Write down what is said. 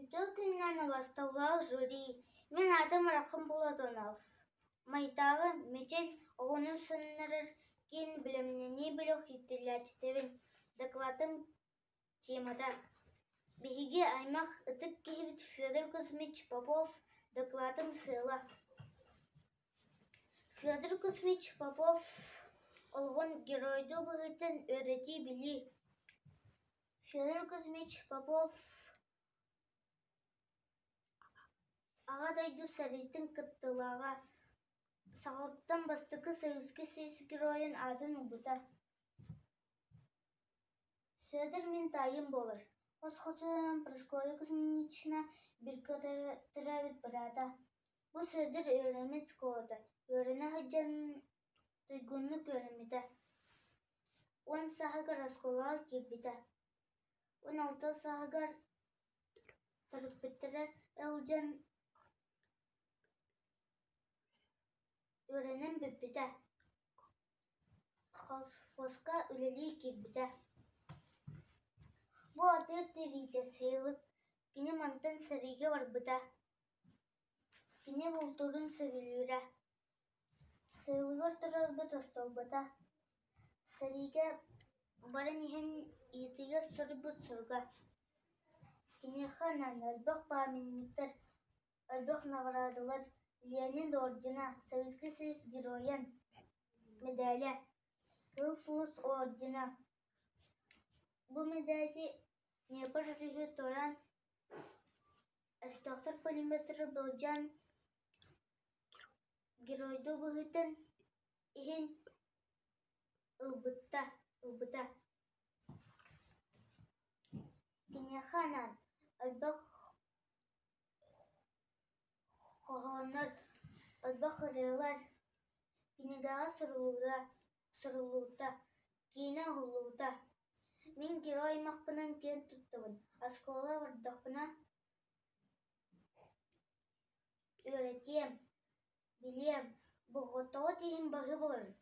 Үтүө күнүнэн убастабыллаах жюри, мин аатым Рахым Платонов. Майтааҕы Мичил оҕону сыннарар киин бэлэмнэнии бөлөх иитиллээччитэбин. Дакылаатым темата: Биһиги аймах ытык киһибит Федор Кузьмич Попов. Дакылаатым сыала: Федор Кузьмич Попов олоҕун геройдуу быһыытын үөрэтии-билии. Федор Кузьмич Попов Аҕа дойду сэриитин кыттыылааҕа, саҕалыттан бастакы Советскай Союз Геройун аатын ылбыта. Сүөдэр мин таайым буолар, хос-хосунан Прасковья Кузьминична бииргэ төрөөбүт быраата. Бу Сүөдэр үөрэммит оскуолата, үөрэнэ сылдьан туйгуннук үөрэммитэ. 10 сааһыгар оскуолаҕа киирбитэ. 16 сааһыгар төрөппүттэрэ ыалдьан үөрэнэн бүппүтэ. Колхозка үлэлии киирбитэ. Бу атыыр тириитэ сайылык, кини мантан сэриигэ барбыта. Кини бултуурун сөбүлүүрэ. Сайылыгар турарбыт остуолбата, сэриигэ баран иһэн ийэтигэр суруйбут суруга. Киниэхэ анаан элбэх памятниктар, элбэх наҕараадалар, Ленин ордена, Советский Союз Геройун медалэ, Кыһыл Сулус ордена. Бу медали Днепр өрүһү туораан өстөөхтөр пулеметтары былдьаан Геройдуу быһыытын иһин ылбыта. Киниэхэ анаан элбэх хоһооннор, элбэх ырыалар кинигэҕэ суруллубута, киинэ уһуллубута. Мин герой аймахпынан киэн туттабын, оскуола бардахпына Үөрэтиэм, билиэм, болҕомтоҕут иһин баһыыбаларын.